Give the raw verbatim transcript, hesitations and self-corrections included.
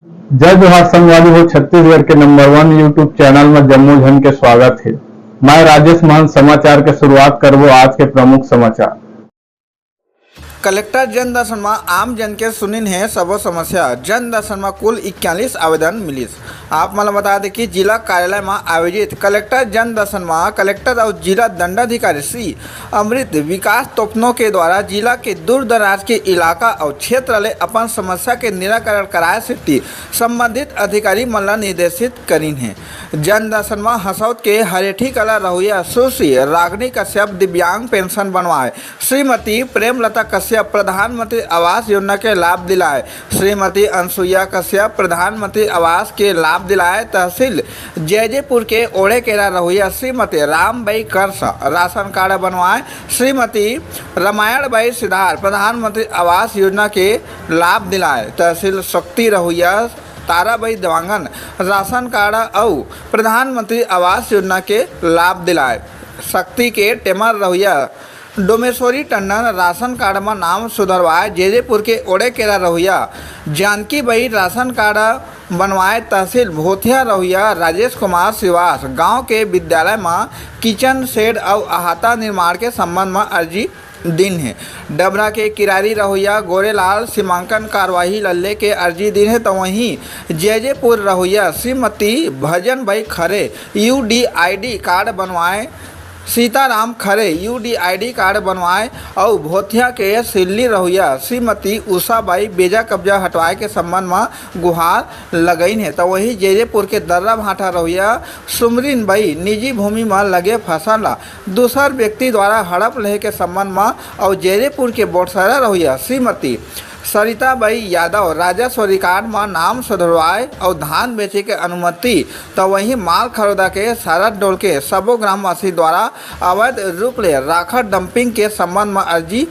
जय जोहार संगवारी हो, छत्तीसगढ़ के नंबर वन YouTube चैनल में जम्मो झन के स्वागत हे। मैं राजेश महंत। समाचार के शुरुआत करबो आज के प्रमुख समाचार। कलेक्टर जन दर्शन म आम जन के सुनिन हे सबो समस्या। जन दर्शन म कुल इक्यालीस आवेदन मिलिस। आप मन ल बता दें कि जिला कार्यालय म आयोजित कलेक्टर जन दर्शन म कलेक्टर अउ जिला दंडाधिकारी श्री अमृत विकास तोपनो के द्वारा जिला के दूर दराज के इलाका अउ क्षेत्र ले अपन समस्या के निराकरण कराए सेती संबंधित अधिकारी मन ल निर्देशित करिन हे। जन दर्शन म हसौद के हरेठी कला रहुइया सुश्री रागनी कश्यप दिव्यांग पेंशन बनवाए, श्रीमती प्रेमलता कश्यप प्रधानमंत्री आवास योजना के लाभ दिलाए, श्रीमती अनसुईया कश्यप प्रधानमंत्री आवास के लाभ दिलाए। तहसील जैजेपुर के ओड़ेकेरा रहुइया श्रीमती रामबाई कर्स राशन कार्ड बनवाए, श्रीमती रामायण बाई सिधार प्रधानमंत्री आवास योजना के लाभ दिलाए। तहसील सक्ती रहुइया ताराबाई देवांगन राशन कार्ड अउ प्रधानमंत्री आवास योजना के लाभ दिलाए। सक्ती के टेमर रहुइया डोमेश्वरी टंडन राशन कार्ड म नाम सुधरवाए। जैजेपुर के ओड़ेकेरा रहुइया जानकी बाई राशन कार्ड बनवाए। तहसील भोथिया रहुइया राजेश कुमार श्रीवास गांव के विद्यालय म किचन शेड अउ अहाता निर्माण के संबंध म अर्जी दिन हे। डबरा के किरारी रहुइया गोरेलाल सीमांकन कार्यवाही ल लेके अर्जी दिन हे। तो वहीं जैजेपुर रहुइया श्रीमती भजन बाई खरे यूडीआईडी कार्ड बनवाए, सीताराम खरे यूडीआईडी कार्ड बनवाए अउ भोथिया के सिल्ली रहुइया श्रीमती उषा बाई बेजा कब्जा हटवाए के संबंध म गुहार लगाइन हे। तो वहीं जैजेपुर के दर्रा भाटा रहुइया सुमरिन बाई निजी भूमि म लगे फसल ल दूसर व्यक्ति द्वारा हड़प लेहे के संबंध म अउ जैजेपुर के बोटसरा रहुइया श्रीमती सरिता बाई यादव राजस्व रिकॉर्ड म नाम सुधरवाए अउ धान बेचे के अनुमति, त वहीं माल खरोदा के सरहद डोल के सबो ग्रामवासी द्वारा अवैध रूप ले राखड़ डंपिंग के संबंध म अर्जी